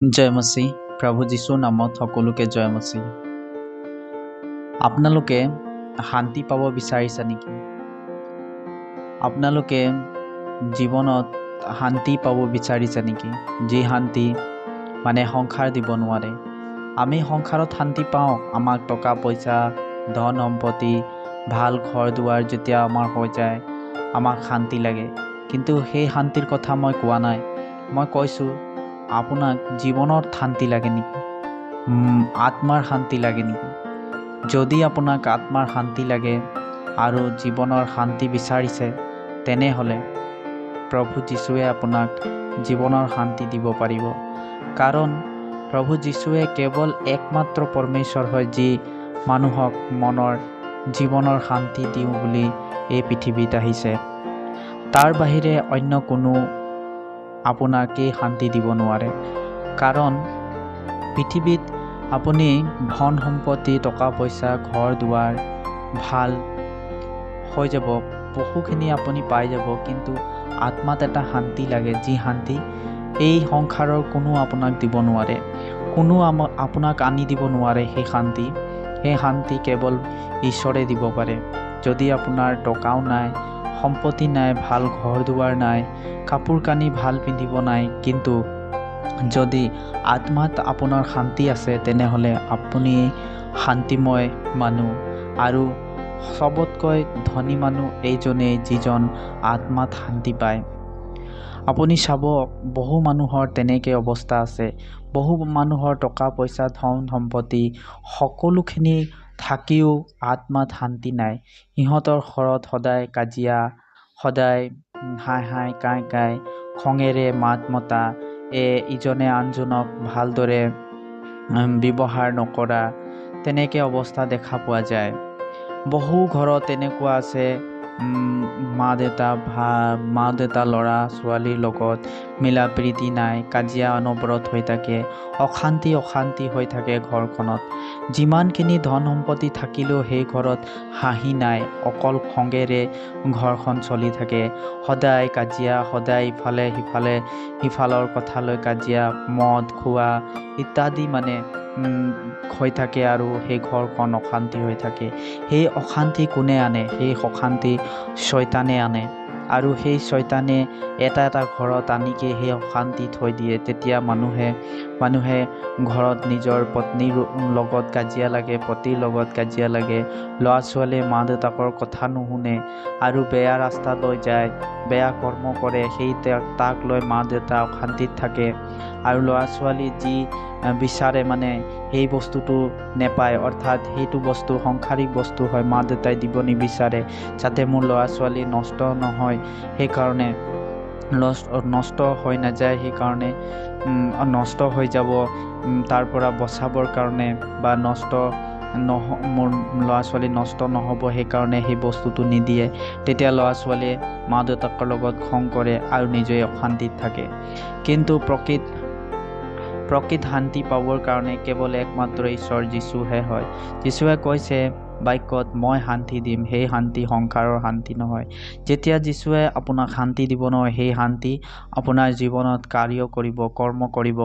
জয় মচীহ। প্ৰভু যীশুৰ নামত সকলোকে জয় মচীহ। আপোনালোকে শান্তি পাব বিচাৰিছে নেকি? আপোনালোকে জীৱনত শান্তি পাব বিচাৰিছে নেকি? যি শান্তি মানে সংসাৰ দিব নোৱাৰে। আমি সংসাৰত শান্তি পাওঁ, আমাক টকা পইচা, ধন সম্পত্তি, ভাল ঘৰ দুৱাৰ যেতিয়া আমাৰ হৈ যায়, আমাক শান্তি লাগে। কিন্তু সেই শান্তিৰ কথা মই কোৱা নাই। মই কৈছোঁ, আপোনাক জীৱনত শান্তি লাগে নেকি? আত্মাৰ শান্তি লাগে নেকি? যদি আপোনাক আত্মাৰ শান্তি লাগে আৰু জীৱনৰ শান্তি বিচাৰিছে, তেনেহ'লে প্ৰভু যীশুৱে আপোনাক জীৱনৰ শান্তি দিব পাৰিব। কাৰণ প্ৰভু যীশুৱে কেৱল একমাত্ৰ পৰমেশ্বৰ হয়, যি মানুহক মনৰ জীৱনৰ শান্তি দিওঁ বুলি এই পৃথিৱীত আহিছে। তাৰ বাহিৰে অন্য কোনো আপোনাকেই শান্তি দিব নোৱাৰে। কাৰণ পৃথিৱীত আপুনি ধন সম্পত্তি, টকা পইচা, ঘৰ দুৱাৰ ভাল হৈ যাব, বহুখিনি আপুনি পাই যাব, কিন্তু আত্মাত এটা শান্তি লাগে, যি শান্তি এই সংসাৰৰ কোনো আপোনাক দিব নোৱাৰে, কোনো আপোনাক আনি দিব নোৱাৰে। সেই শান্তি কেৱল ঈশ্বৰে দিব পাৰে। যদি আপোনাৰ টকাও নাই, সম্পত্তি নাই, ভাল ঘৰ দুৱাৰ নাই, কাপোৰ কানি ভাল পিন্ধিব নাই, কিন্তু যদি আত্মাত আপোনাৰ শান্তি আছে, তেনেহ'লে আপুনি শান্তিময় মানুহ। আৰু চবতকৈ ধনী মানুহ এইজনেই, যিজন আত্মাত শান্তি পায়। আপুনি চাব, বহু মানুহৰ তেনেকৈ অৱস্থা আছে। বহু মানুহৰ টকা পইচা, ধন সম্পত্তি সকলোখিনি থাকিও আত্মাত শান্তি নাই। সিহঁতৰ ঘৰত সদায় কাজিয়া, সদায় হাই হাই কাই কাই, খঙেৰে মাত মতা, ইজনে আনজনক ভালদৰে ব্যৱহাৰ নকৰা, তেনেকৈ অৱস্থা দেখা পোৱা যায়। বহু ঘৰত তেনেকুৱা আছে। মা দেউতা ল'ৰা ছোৱালীৰ লগত মিলা প্ৰীতি নাই, কাজিয়া অনবৰত হৈ থাকে, অশান্তি অশান্তি হৈ থাকে ঘৰখনত। যিমানখিনি ধন সম্পত্তি থাকিলেও সেই ঘৰত হাঁহি নাই, অকল খঙেৰে ঘৰখন চলি থাকে। সদায় কাজিয়া, সদায় ইফালে সিফালে, সিফালৰ কথালৈ কাজিয়া, মদ খোৱা ইত্যাদি মানে হৈ থাকে আৰু সেই ঘৰখন অশান্তি হৈ থাকে। সেই অশান্তি কোনে আনে? সেই অশান্তি চয়তানে আনে। আৰু সেই চয়তানে এটা এটা ঘৰত আনিকে সেই অশান্তি থৈ দিয়ে। তেতিয়া মানুহে ঘৰত নিজৰ পত্নীৰ লগত কাজিয়া লাগে, পতিৰ লগত কাজিয়া লাগে, ল'ৰা ছোৱালীয়ে মা দেউতাকৰ কথা নুশুনে আৰু বেয়া ৰাস্তালৈ যায়, বেয়া কৰ্ম কৰে। সেই তাক লৈ মা দেউতা অশান্তিত থাকে। আৰু ল'ৰা ছোৱালী যি বিচাৰে, মানে সেই বস্তুটো নেপায়। অৰ্থাৎ সেইটো বস্তু সংসাৰিক বস্তু হয়, মা দেউতাই দিব নিবিচাৰে, যাতে মোৰ ল'ৰা ছোৱালী নষ্ট নহয়। সেইকাৰণে নষ্ট হৈ নাযায়, সেইকাৰণে নষ্ট হৈ যাব তাৰ পৰা বচাবৰ কাৰণে বা নষ্ট মোৰ ল'ৰা ছোৱালী নষ্ট নহ'ব, সেইকাৰণে সেই বস্তুটো নিদিয়ে। তেতিয়া ল'ৰা ছোৱালীয়ে মা দেউতাকৰ লগত খং কৰে আৰু নিজে অশান্তিত থাকে। কিন্তু প্ৰকৃত শান্তি পাবৰ কাৰণে কেৱল একমাত্ৰ ঈশ্বৰ যীশুহে হয়। যীশুৱে কৈছে বাক্যত, "মই শান্তি দিম, সেই শান্তি সংসাৰৰ শান্তি নহয়।" যেতিয়া যীশুৱে আপোনাক শান্তি দিব নহয়, সেই শান্তি আপোনাৰ জীৱনত কাৰ্য কৰিব, কৰ্ম কৰিব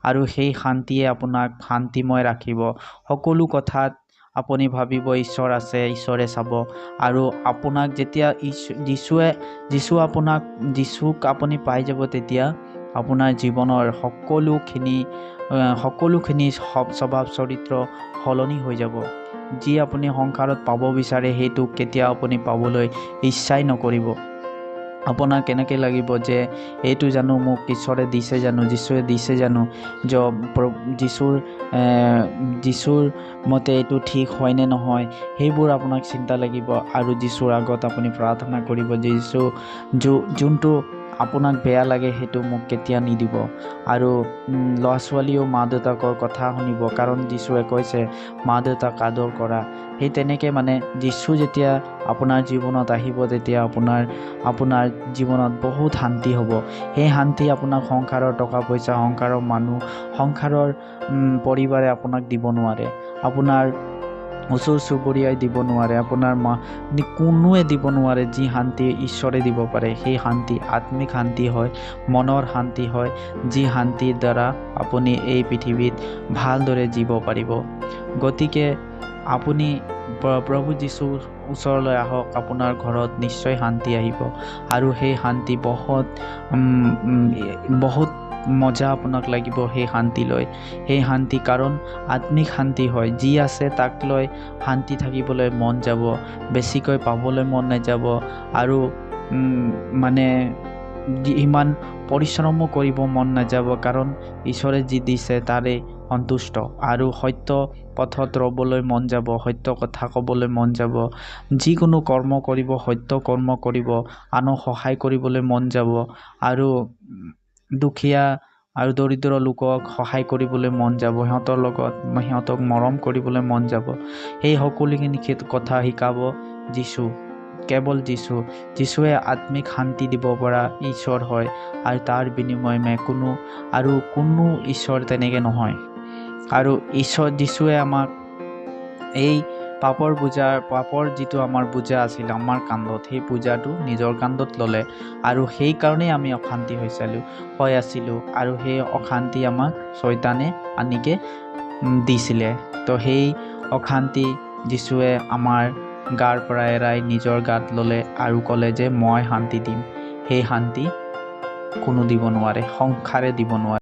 আৰু সেই শান্তিয়ে আপোনাক শান্তিময় ৰাখিব। সকলো কথাত আপুনি ভাবিব, ঈশ্বৰ আছে, ঈশ্বৰে চাব। আৰু আপোনাক যেতিয়া যীশুৱে যীশু আপোনাক যীশুক আপুনি পাই যাব, তেতিয়া আপোনাৰ জীৱনৰ সকলোখিনি স্বভাৱ চৰিত্ৰ সলনি হৈ যাব। যি আপুনি সংসাৰত পাব বিচাৰে, সেইটো কেতিয়াও আপুনি পাবলৈ ইচ্ছাই নকৰিব। আপোনাক কেনেকৈ লাগিব যে এইটো জানো মোক ঈশ্বৰে দিছে জানো, যীশুৱে দিছে জানো, যীশুৰ মতে এইটো ঠিক হয়নে নহয়, সেইবোৰ আপোনাক চিন্তা লাগিব। আৰু যীশুৰ আগত আপুনি প্ৰাৰ্থনা কৰিব যে যীশু, যোনটো আপোনাক বেয়া লাগে, সেইটো মোক কেতিয়া নিদিব। আৰু ল'ৰা ছোৱালীয়েও মা দেউতাকৰ কথা শুনিব, কাৰণ যীশুৱে কৈছে, "মা দেউতাক আদৰ কৰা।" সেই তেনেকৈ মানে যীশু যেতিয়া আপোনাৰ জীৱনত আহিব, তেতিয়া আপোনাৰ জীৱনত বহুত শান্তি হ'ব। সেই শান্তি আপোনাক সংসাৰৰ টকা পইচা, সংসাৰৰ মানুহ, সংসাৰৰ পৰিবাৰে আপোনাক দিব নোৱাৰে। আপোনাৰ ওচৰ চুবুৰীয়াই দিব নোৱাৰে, আপোনাৰ মা কোনোৱে দিব নোৱাৰে। যি শান্তি ঈশ্বৰে দিব পাৰে, সেই শান্তি আত্মিক শান্তি হয়, মনৰ শান্তি হয়, যি শান্তিৰ দ্বাৰা আপুনি এই পৃথিৱীত ভালদৰে জীব পাৰিব। গতিকে আপুনি প্ৰভু যীশুৰ ওচৰলৈ আহক, আপোনাৰ ঘৰত নিশ্চয় শান্তি আহিব আৰু সেই শান্তি বহুত বহুত মজা আপোনাক লাগিব সেই শান্তি লৈ। সেই শান্তি কাৰণ আত্মিক শান্তি হয়। যি আছে তাক লৈ শান্তি থাকিবলৈ মন যাব, বেছিকৈ পাবলৈ মন নাযাব আৰু মানে ইমান পৰিশ্ৰমো কৰিব মন নাযাব, কাৰণ ঈশ্বৰে যি দিছে তাৰে সন্তুষ্ট। আৰু সত্য পথত ৰ'বলৈ মন যাব, সত্য কথা ক'বলৈ মন যাব, যিকোনো কৰ্ম কৰিব, সত্য কৰ্ম কৰিব, আনক সহায় কৰিবলৈ মন যাব আৰু দুখীয়া আৰু দৰিদ্ৰ লোকক সহায় কৰিবলৈ মন যাব, সিহঁতৰ লগত সিহঁতক মৰম কৰিবলৈ মন যাব। সেই সকলোখিনি কথা শিকাব যীশু, কেৱল যীশু। যীশুৱে আত্মিক শান্তি দিব পৰা ঈশ্বৰ হয় আৰু তাৰ বিনিময়ে কোনো আৰু কোনো ঈশ্বৰ তেনেকৈ নহয়। আৰু ঈশ্বৰ যীশুৱে আমাক এই পাপৰ বোজা, পাপৰ যিটো আমাৰ বোজা আছিল আমাৰ কান্ধত, সেই বোজাটো নিজৰ কান্ধত ল'লে আৰু সেইকাৰণেই আমি অশান্তি হৈছিলোঁ হৈ আছিলোঁ আৰু সেই অশান্তি আমাক চয়তানে আনিকে দিছিলে। তো সেই অশান্তি যীশুৱে আমাৰ গাৰ পৰা এৰাই নিজৰ গাত ল'লে আৰু ক'লে যে মই শান্তি দিম। সেই শান্তি কোনো দিব নোৱাৰে, সংসাৰে দিব নোৱাৰে।